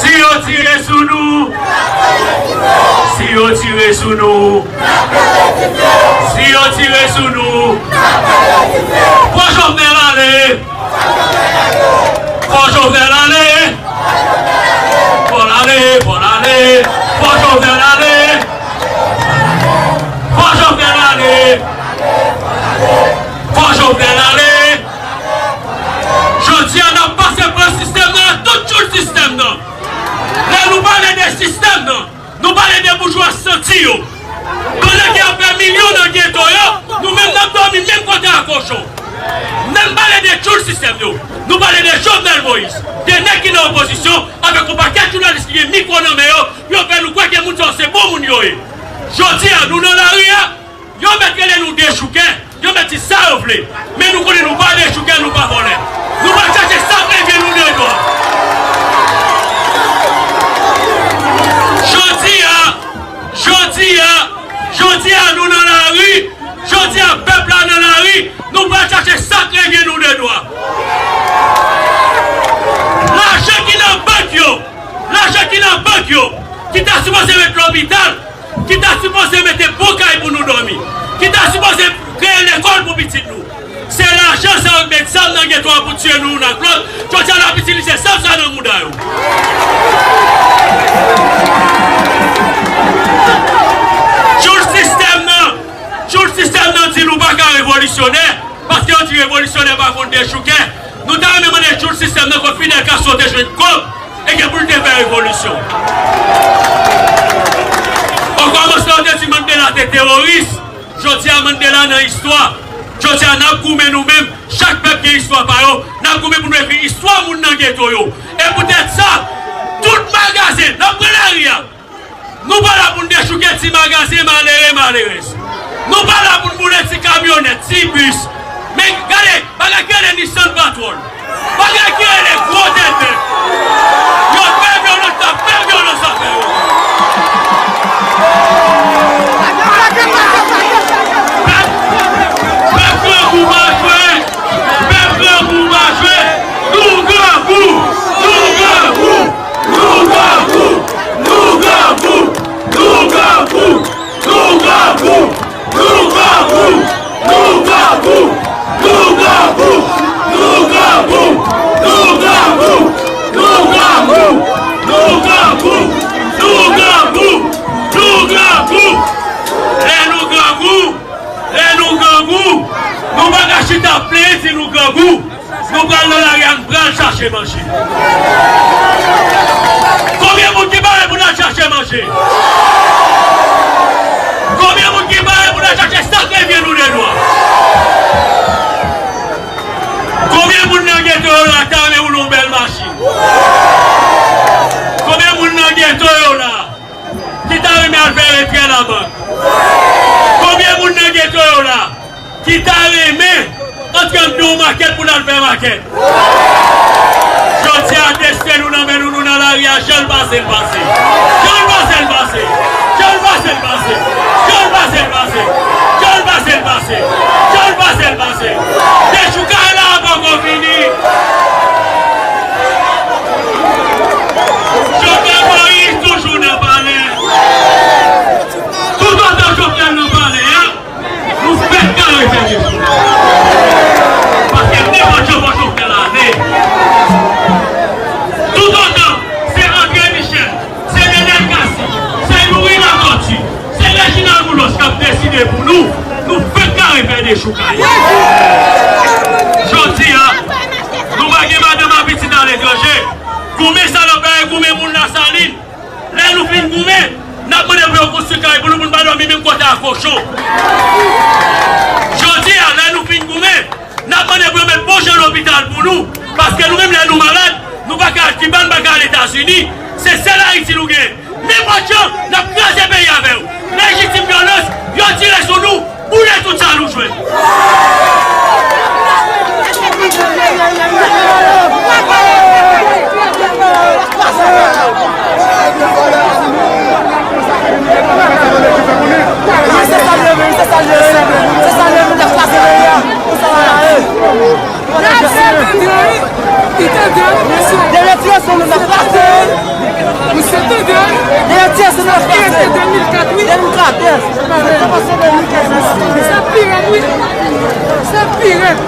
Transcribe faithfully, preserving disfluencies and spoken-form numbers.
Si yo tire sou nou, si yo tire sou nou, si yo tire sou nou, fò Jovenel ale! Fò Jovenel ale! Fò l ale, fò l ale, fò Jovenel ale! Fò Jovenel ale! Fò Jovenel ale! Jodi a, n ap pase pran sistèm nan, tout tchoul sistèm nan. Lè nou pale de sistèm nan, nou pale de boujwa santi yo. Pandan ke y ap fè milyon nan geto yo, nou menm n ap dòmi menm kote a kochon. Lè n pale de tchoul sistèm yo, nou pale de Jovenel Moïse, de nèg ki nan opozisyon, avèk yon pakèt jounalis ki gen mikwo nan men yo, pou yo fè nou kwè ke moun sa yo se bon moun yo ye. Jodi a, nou nan lari a, yo mèt rele nou dechoukè, yo mèt di sa yo vle. Men nou konnen nou pa dechoukè, nou pa vòlè. Nou pral chache sa k revyen nou de dwa. Jodi a, jodi a, jodi a, nou nan lari. Jodi a, pèp la nan lari. Nou pral chache sa k revyen nou de dwa. Lajan ki nan bank yo, lajan ki nan bank yo, ki ta sipoze ret lopital, ki ta sipoze mete bon kay pou nou dòmi, ki ta sipoze kreye lekòl pou pitit nou. Se lajan sa yo k met zam nan geto a pou tiye nou youn ak lòt. Jodi a, n ap itilize zam sa nan mouda yo. Tchoul sistèm nan, tchoul sistèm nan di nou pa ka revolisyonè, paske yo di revolisyonè pa konn dechoukè. Nou ta renmen mande tchoul sistèm nan kot Fidel Castro te jwenn kòb e gen pou l te fè revolisyon. Okòmansman, yo te di Mandela te teworis. Jodi a, Mandela nan istwa. Jodi a, n ap goumen nou menm. Chak pèp gen istwa pa yo. N ap goumen pou nou ekri istwa moun nan geto yo. E poutèt sa, tout magazen, n ap pran lari a. Nou pa la pou n dechouke ti magazen malere, malerèz. Nou pa la pou n boule ti kamyonèt, ti bis. Men gade, bagay ki rele Nissan Patrol. Bagay ki rele gwo tèt bèf. Yo fè vyolans, n ap fè vyolans avè yo. Pèp, pèp grangou pa jwe. Pèp grangou pa jwe. Nou grangou. Nou grangou. Nou grangou. Nou grangou. Nou grangou. Nou grangou. Nou grangou. Nou grangou. Nou grangou. Nou grangou. Nou grangou. Nou grangou. Nou grangou. Nou grangou. Lè nou grangou, lè nou grangou, nou pa ka chita plenyen si nou grangou. Nou pral nan lari a, n pral chache manje. Konbyen moun ki pare pou n al chache manje? Konbyen moun ki pare pou n al chache sa k revyen nou de dwa? Konbyen moun nan geto yo la ta renmen woule yon bèl machin? Konbyen moun nan geto yo la ki ta renmen al fè retrè labank? Konbyen moun nan geto yo la ki ta renmen antre anndan yon makèt pou n al fè makèt? Jodi a, desten nou nan men nou, nou nan lari a, jan l pase, l pase. Jan l pase, l pase. Jan l pase, l pase. Jan l pase, l pase. Jan l pase, l pase. Jan l pase, l pase. Dechoukay la poko fini. Jovenel Moïse toujou nan palè. Toutotan Jovenel nan palè a, nou fèk kare fè dechoukay. Paske nenpòt jan fò Jovenel ale. Toutotan se André Michel, se Nenel Cassy, se Youri Latortue, se Reginald Boulos k ap deside pou nou, nou fèk kare fè dechoukay. Jodi a, nou pa gen madanm ak pitit aletranje. Goumen salòp la e goumen moun Lasalin. Lè nou fin goumen, n ap mande pou yo konstwi kay pou nou, pou n pa dòmi menm kote a kochon. Jodi a, lè nou fin goumen, n ap mande pou yo met bon jan lopital pou nou, paske nou menm, lè nou malad, nou pa ka al Kiba, nou pa ka al Etazini. Se sèl Ayiti nou gen. Nenpòt jan, n ap kraze peyi avè yo. Lejitim vyolans, yo tire sou nou, boule tout sa nou jwenn. N ap sèvi André, li te di ann mesye. Dènye ti leson nou n ap pase. Se pi rèd, wi. Se pi rèd.